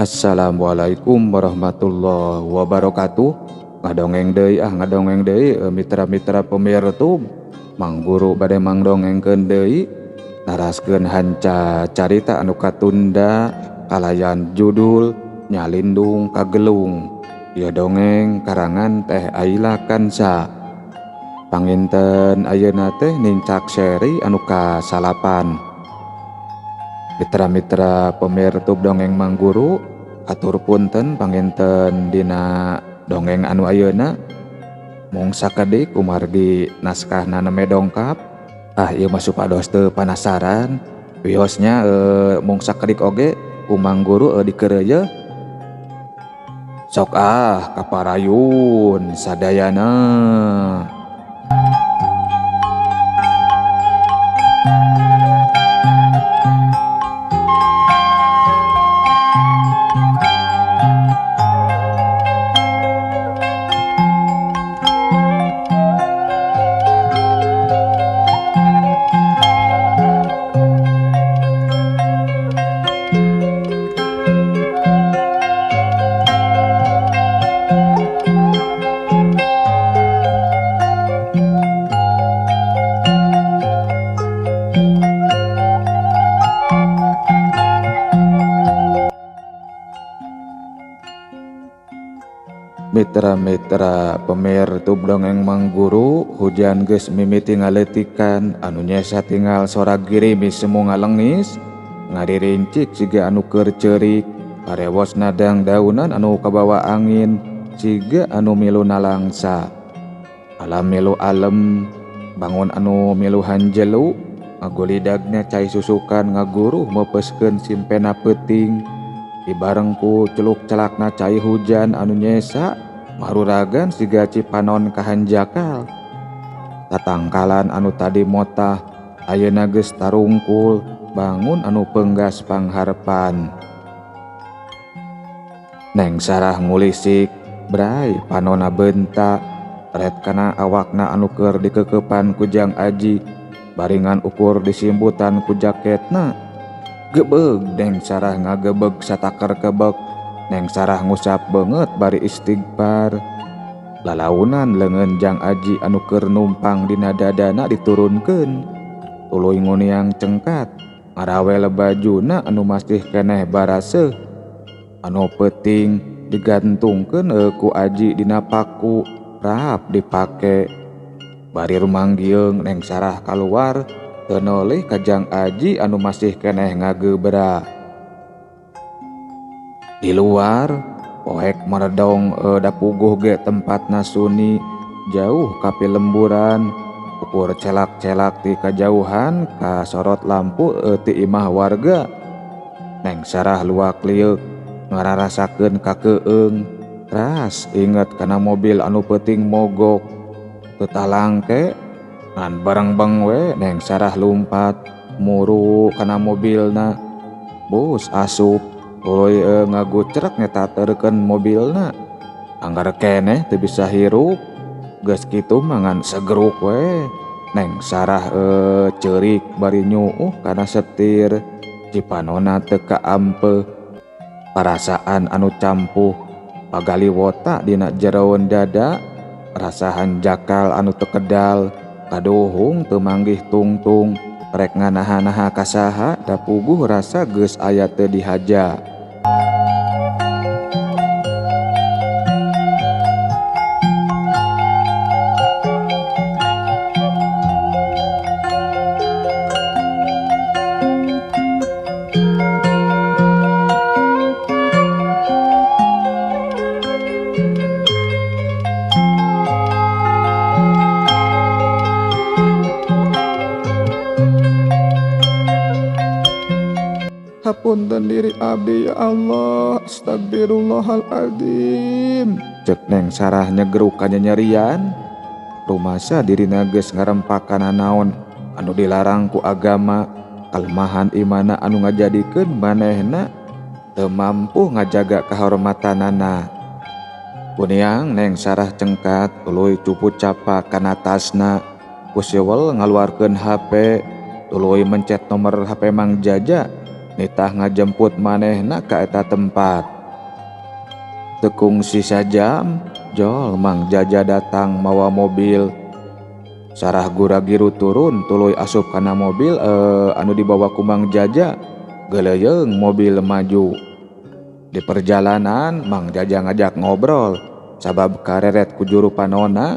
Assalamualaikum warahmatullahi wabarakatuh. Ngadongeng deui ah, ngadongeng deui, mitra-mitra pemirtub. Mang Guru bade mangdongengkeun deui, naraskeun hanca carita anu katunda kalayan judul Nyalindung Kagelung. Ieu dongeng karangan Teh Aila Kansa. Panginten ayeuna teh nincak seri anu ka-9. Mitra-mitra pemirtub dongeng Mang Guru, atur punten panginten dina dongeng anu ayeuna mung sakedik kumargi naskahna nembe dongkap. Ah, ieu mah supados teu panasaran wiosnya, mung sakedik oge ku Mang Guru dikeureuyeun. Sok ah, kaparayun sadayana. Mitra-mitra pemirtub dongeng Mang Guru, hujan geus mimiti ngaleutikan anu nyesa tinggal sora girimis semu ngalengis ngaririncik siga anu keur ceurik, karewos nadang daunan anu kabawa angin siga anu milu nalangsa. Alam milu alem, bangun anu milu hanjelu, ngagulidagna cai susukan ngaguruh meupeskeun simpena peuting. Dibareng ku celuk celakna cai hujan anu nyesa maruragan siga cipanon kahanjakal. Tatangkalan anu tadi motah ayeuna geus tarungkul, bangun anu penggas pangharpan. Neng Sarah ngulisik, bray panona bentak, ret kana awakna anu keur dikekepan ku Jang Aji, baringan ukur disimbutan ku jaketna. Gebeg Neng Sarah ngagebeg sataker kebek, Neng Sarah ngusap beungeut bari istighfar. Lalaunan leungeun Jang Aji anu keur numpang dina dadana diturunkeun. Tuluy nguniang cengkat, ngarawel bajuna anu masih keneh baraseuh. Anu peuting digantungkeun ku Aji dina paku, rap dipake. Bari rumanggieung Neng Sarah kaluar, teu noleh ka Jang Aji anu masih keneh ngagebra. Di luar, poek meredong dapuguh ge tempatna suni, jauh ka pilemburan, ukur celak-celak ti kajauhan ka sorot lampu ti imah warga. Neng Sarah luak lieuk ngararasakeun kakeung, ras inget kana mobil anu peuting mogok. Teu talangke ngan barengbeng we Neng Sarah lumpat muru kana mobilna. Bus asup tuluy ngagucrek ngetaterkeun mobilna. Anggar keneh teu bisa hirup, geus kitu mah ngan segeruk we. Neng Sarah ceurik bari nyuuh kana setir, cipanona teu kaampeuh. Parasaan anu campuh pagaliwota dina jeroan dada, rasa hanjakal anu teu kedal, kaduhung teu manggih tungtung, rek nganaha-naha kasaha da puguh rasa geus aya teu dihaja. Hapunten diri abdi ya Allah, astagfirullahaladzim. Cek Neng Sarah nyegeruk kanyanyerian. Rumasa dirina geus ngarempakan naon anu dilarang ku agama, kalemahan imana anu ngajadikeun manehna teu mampu ngajaga kahormatanana. Kuniang Neng Sarah cengkat tuluy cuput capa kana tasna, ku siwel ngaluarkeun HP, tuluy mencet nomor HP Mang Jaja, nitah ngajemput manehna ka eta tempat. Teu kungsi sajam, jol Mang Jaja datang mawa mobil. Sarah gura-giru turun tuluy asup kana mobil anu dibawa ku Mang Jaja, geleuyeung mobil maju. Di perjalanan Mang Jaja ngajak ngobrol sabab kareret ku juru panona,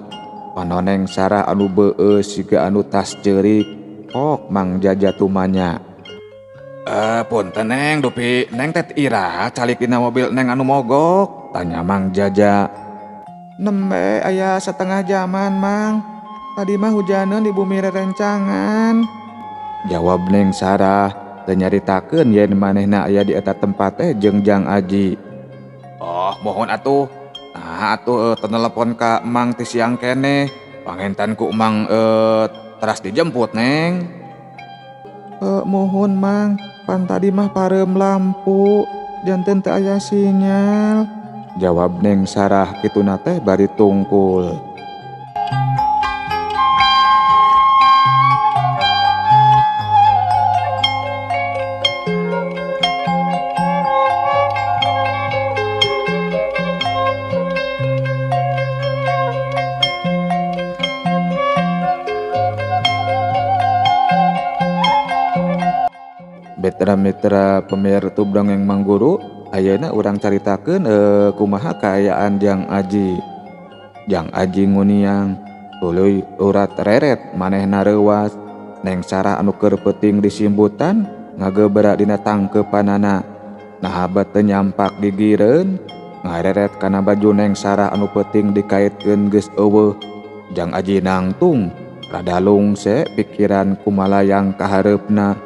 panoneng Sarah anu beueus siga anu tas ceurik, pok Mang Jaja tumanya. Punten Neng, dupi Neng teh ira calik dina mobil Neng anu mogok, tanya Mang Jaja. Nembe aya setengah jaman Mang, tadi mah hujaneun di bumi rerencangan, jawab Neng Sarah. Teu nyaritakeun yen manehna aya di eta tempat teh jeung Jang Aji. Oh, mohon atuh. Nah, atuh teu telepon ka Mang ti siang keneh. Pangentan ku Mang teras dijemput, Neng. Mohon Mang, pan tadi mah pareum lampu, janten teu aya sinyal, jawab Neng Sarah kituna teh bari tungkul. Mitra-mitra pemirsa dongeng Mang Guru, ayeuna urang caritakeun kumaha kaayaan Jang Aji. Jang Aji nguniang, tuluy urat reret manehna reuwas. Neng Sarah anu keur peuting disimbutan ngagebra dina tangkeupanana. Naha bet teu nyampak gigireun, ngareret kana baju Neng Sarah anu peuting dikaitkeun geus eueuh. Jang Aji nangtung, rada lungse pikiran kumalayang ka hareupna.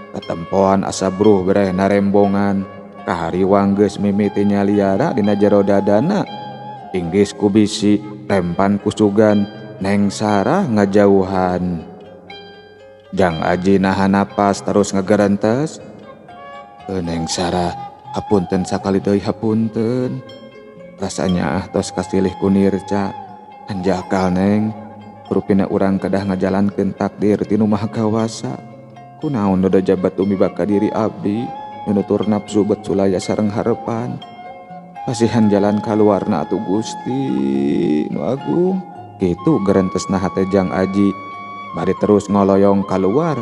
Katempoan asa bruh bereh narembongan, kahariwang geus mimiti nyaliara dina jero dadana. Inggis ku bisi, rempan ku sugan, Neng Sarah ngajauhan. Jang Aji nahan napas terus ngegerentes. Neng Sarah, hapunten sakali deui hapunten. Rasanya tos kasilih ku nirca. Anjakal Neng, rupina urang kedah ngajalankeun takdir ti nu Maha Kawasa. Kunaon dodo jabat umi baka diri abdi, nunutur nafsu bet sulaya sareng harepan. Pasihan jalan kaluarna atuh Gusti nu agung. Kitu gerentesna hate Jang Aji, bari terus ngoloyong kaluar.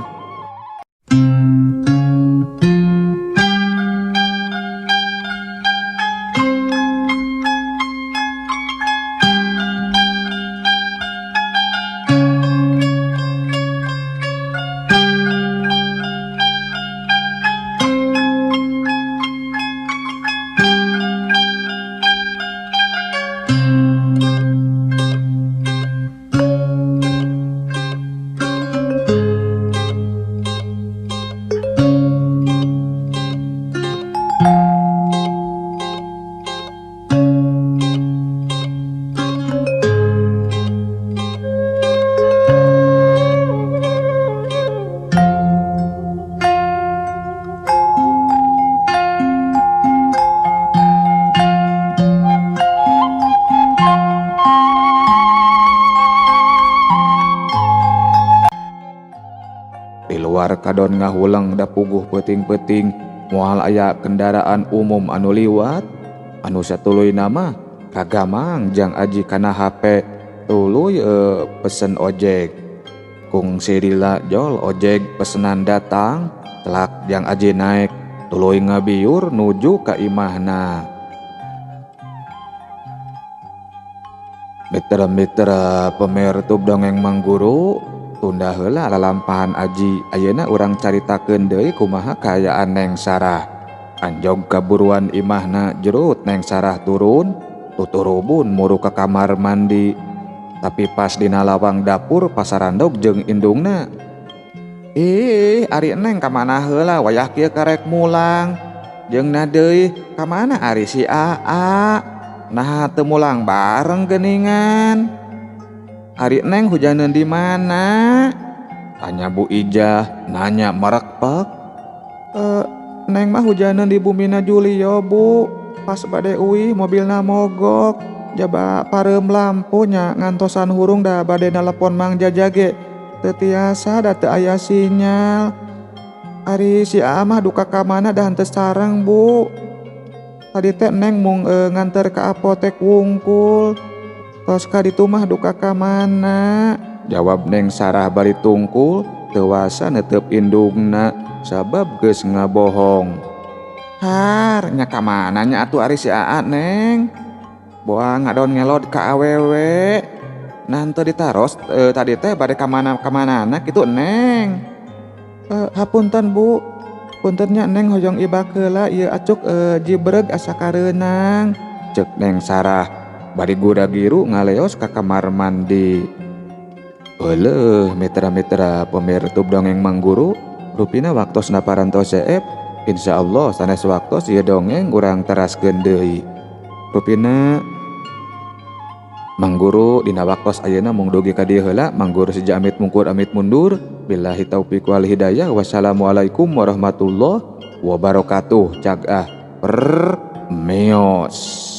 Kadon ngahuleng da puguh peuting-peuting moal aya kendaraan umum anu liwat anu satuluyna mah kagamang Jang Aji kana HP tuluy pesen ojek. Kungsi lila jol ojek pesenan datang, telak Jang Aji naik tuluy ngabiur nuju ka imahna. Mitra-mitra pemirsa dongeng Mang Guru, tunda heula lalampahan Aji, ayeuna urang caritakeun deui kumaha kaayaan Neng Sarah. Anjog kaburuan imahna jerut Neng Sarah turun, tuturubun muru ka kamar mandi. Tapi pas dina lawang dapur pasarandog jeung indungna. Ih, ari Neng ka mana heula wayah kieu karek mulang. Jeung na deui ka mana ari si Aa? Nah teu mulang bareng geuningan. Ari Neng hujaneun di mana? Tanya Bu Ijah nanya merekpek. Neng mah hujaneun di bumina Julio Bu. Pas bade uih mobilna mogok. Jaba pareum lampunya ngantosan hurung da bade nelepon Mang Jaja ge. Teu tiasa da teu aya sinyal. Ari si Aa mah duka ka mana da henteu sareng Bu. Tadi teh Neng mung nganter ka apotek wungkul. Tos ka ditu mah duka ka mana? Jawab Neng Sarah bari tungkul teu wasa neuteup indungna sabab geus ngabohong. Har nya ka mana nya atuh ari si Aa Neng? Boa ngadon ngelod ka awewe. Nah henteu ditaros tadi teh bade ka mana kamanana kitu Neng. Hapunten Bu. Punten nya Neng hoyong ibak heula ieu acuk jibreg asa kareunang. Ceuk Neng Sarah bari gura-giru ngaleos ka kamar mandi. Euleuh mitra-mitra pemirtub dongeng Mang Guru, rupina waktosna parantos seep. Insyaallah sanes waktos ieu dongeng urang teraskeun deui. Rupina Mang Guru dina waktos ayeuna mung dugi ka dieu heula. Mang Guru seja amit mungkur amit mundur. Billahi taufik wal hidayah. Wassalamualaikum warahmatullahi wabarakatuh. Cagah meos.